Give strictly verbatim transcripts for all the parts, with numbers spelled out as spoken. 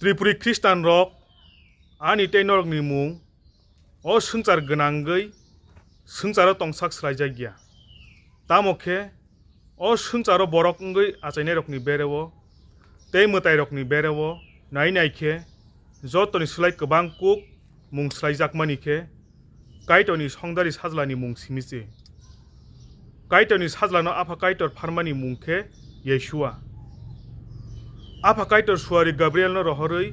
Tripuri Khristanrok ani tei norokni mung o swngchar gwnangwi swngcharo tongsak swlaijakya. Tamo khe o swngcharo borok wngwi achainairokni bereo tei mwtairokni bereo nai nai khe jotoni slai kwbang kuk mung swlaijakmani khe Kaitorni songdari sajlani mung simi se. Kaitorni sajlano Apha Kaitor pharmani mung khe Yeshua. Apha Kaitor suari Gabrielno rohorwi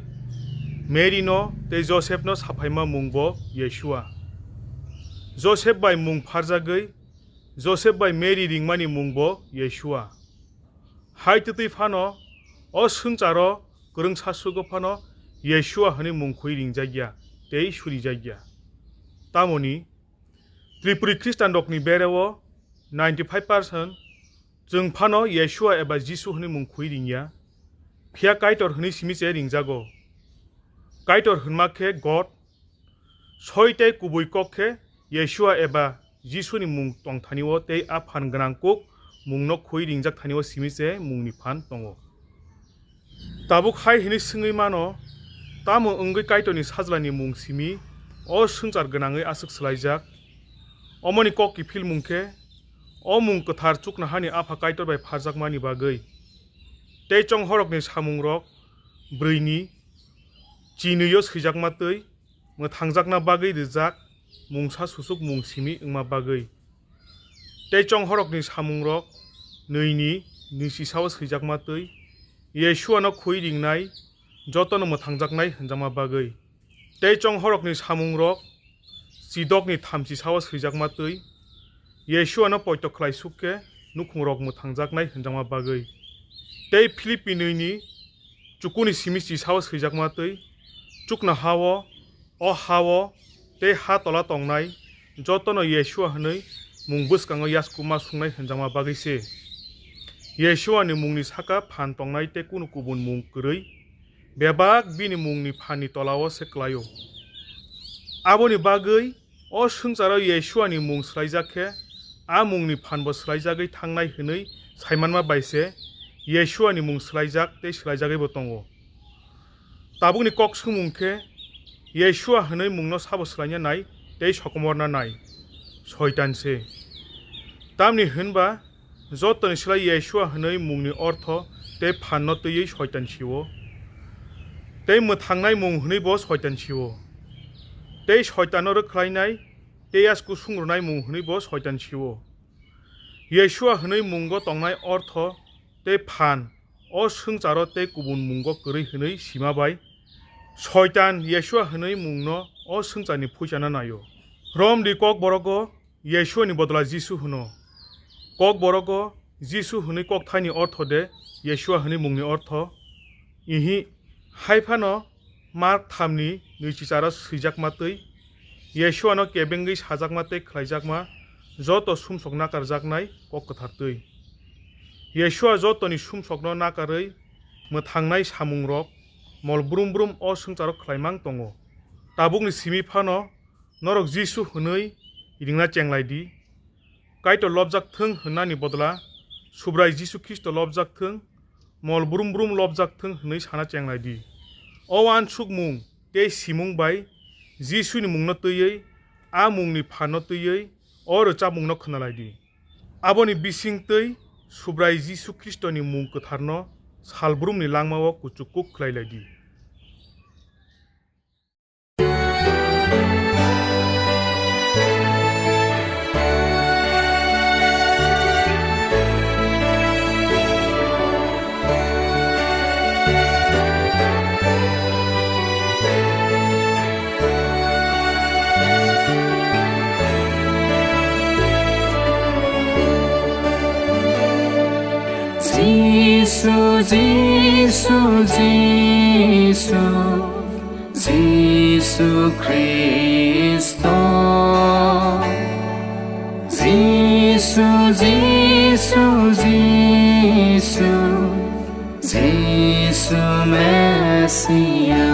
Merino tei Josepno saphaima mung bo Yeshua. Josep bai mung pharjagwi Josep bai Meri ringmani mung bo Yeshua. Hai twtwi phano o swngcharo kwrwngsa sugo phano Yeshua hwnwi mung khui ringjakya tei surijakya. Tamoni Tripuri Khristanrokni bereo ninety five percent chwng phano Yeshua eba Jisu hwnwi mung khui ringya, phiya Kaitor hwnwi simi se ringjago. Kaitor hwnma khe God, soi tei kubui kok khe Yeshua eba Jisuni mung tongthani-o tei a phan gwnang kuk mungno khui ringjak thani-o simi se mungni phan tongo. Tabuk hai hwnwi swngwi mano, tamo wngwi Kaitorni sajlani mung simi o swngchar gwnangwi aswk swlaijak? Omoni kok kiphilmung khe, o mung kwthar chuknohani Apha Kaitor bai pharjakmani bagwi tei chonghorokni samungrok brwini chinwi-o swijakma twi mwthangjakna bagwi rijak mungsa susuk mung simi wngma bagwi. Tei chonghorokni samungrok nwini nwisisa-o swijakma twi Yeshuano khui ringnai jotono mwthangjaknai hwnjakma bagwi. Tei chonghorokni samungrok chidokni thamchi sao swijakma twi Yeshuano poito khlai suk khe nukhungrok mwthangjaknai hwnjakma bagwi. Tei Philippi nwini chukuni simi chisao swijakma twi chuknoha-o, o ha-o tei ha tola tongnai jotono Yeshua hwnwi mung bwskango yasku ma sungnai hwnjakma bagwi se. Yeshuani mungni saka phan tongnai tei kunu kubun mung kwrwi, bebak bini mungni phanni tola-o se klai-o. Aboni bagwi o swngcharo Yeshuani mung swlaijak khe, a mungni phanbo swlaijagwi thangnai hwnwi saimanma bai se Yeshuani mung swlaijak tei swlaijagwibo tongo. Tabukni kok swngmung khe, Yeshua hwnwi mungno sabo swlaina nai tei sokomorna nai? Soitan se. Tamni hwnba, jotoni slai Yeshua hwnwi mungni ortho tei phanno twiwi Soitan si-o, tei mwthangnai mung hwnwibo Soitan si-o, tei Soitanno rwkhlainai tei yasku sungrwnai mung hwnwibo Soitan si-o. Yeshua hwnwi mungo tongnai ortho tei phan o swngcharo tei kubun mungo kwrwi hwnwi sima bai Soitan Yeshua hwnwi mungno o swngcharni phuichana nai-o. Romdi Kokborogo Yeshuani bodol Jisu hwno. Kokborogo Jisu hwnwi kokthaini ortho de Yeshua hwnwi mungni ortho? Ihi. Hai phano Mark thamni nwichicharo swijakma twi, Yeshuano kebengwi sajakma tei khlaijakma joto sumsok nakarjaknai kok kwthar twi. Yeshua jotoni sumsokno nakarwi mwthangnai samungrok mol brum brum o swngcharo khlaimang tongo. Tabukni simi phano norok Jisu hwnwi ringna chenglai di. Kaitor lobjak thung hwnani bodla Subrai Jisu Khristo lobjak thung, mol brum brum lobjak thung hwnwi sana chenglai di. O uansukmung tei simung bai Jisuni mungno twiwi, a mungni phanno twiwi o rwchapmungno khwnalai di. Aboni bising twi Subrai Jisu Khristoni mung kwtharno salbrumni langmao kuchuk kuk khlai lai di. Jisu, Jisu, Jisu. Jisu Khristo, Jisu, Jisu, Jisu, Jisu Mesia.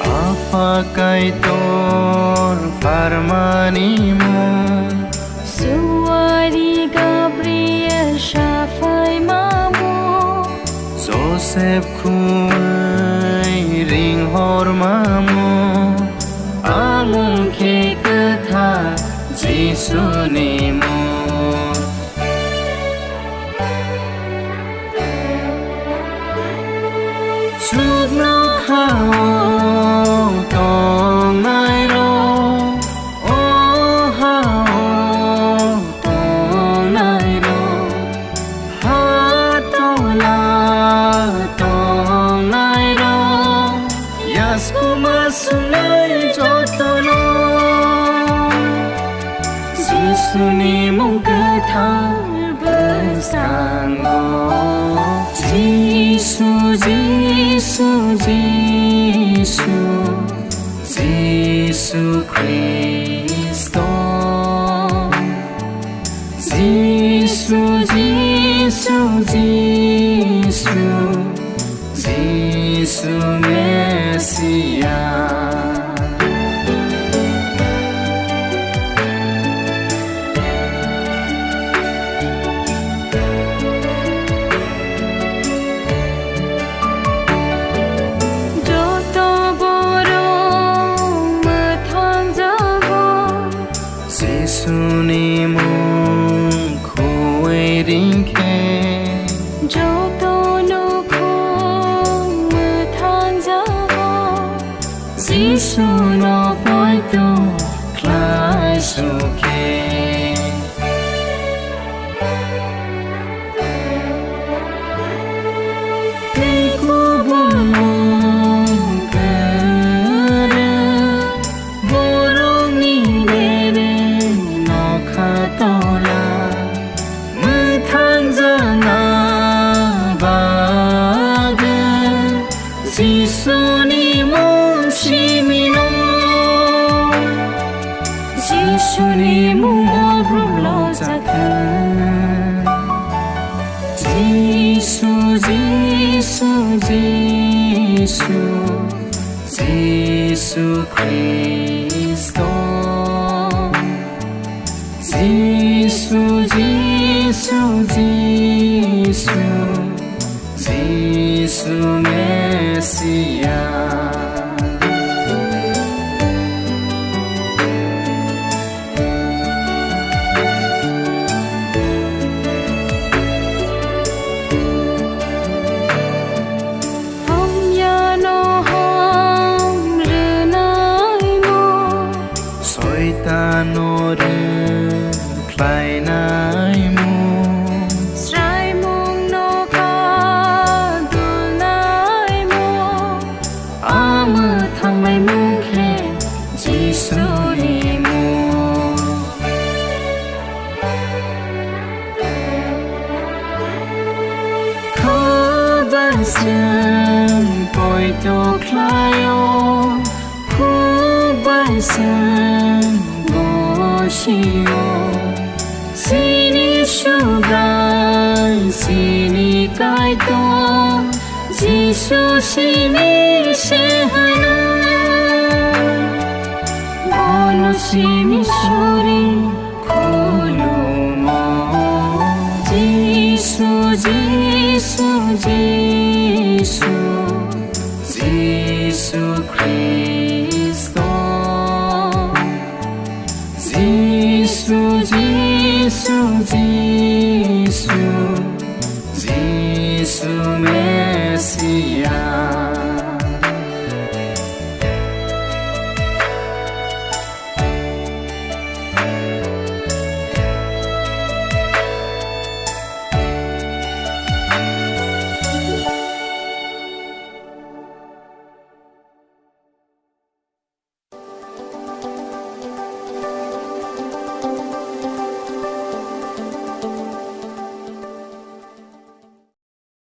Apha Kaitor pharmani mung, Suari Sebkhung ring hormamo, amung khe kwthar Jisuni mung. Chuknohao tongnairok, o hao tongnairok, ha tola tongnairok, yasku ma sungnai jotono. Jisuni mung kwthar bwskango. Jisu, Jisu, Jisu, Jisu Khristo. Jisu, Jisu, Jisu, Jisu Mesia. Joto borok mwthangjago. Jisuni mung khuwi ringkhe. Joto nukhung mwthangjago. Jisuno poito khlai sukhe. Tei kubun mung kwrwng borokni bebeno kha tola mwthangjakna bagwi Jisuni mung simino. Jisuni mungo brum lojathwng. Jisu, Jisu, Jisu, Jisu Khristo. Jisu, Jisu, Jisu, Jisu Mesia. Hamyano ham rwnaimo. Soitano rwkhlainaimo. Sraimungno kadulnaimo. A mwthangnaimung khe Jisuni mung. Kha bai chwng poito khlaio, khuk bai chwng bosio. Chini Subrai, chini Kaitor, Jisu chini se hwnwi. Bono chini suri khulumo. Jisu, Jisu, Jisu, Jisu Khristo. Jisu, Jisu, Jisu, Jisu Mesia.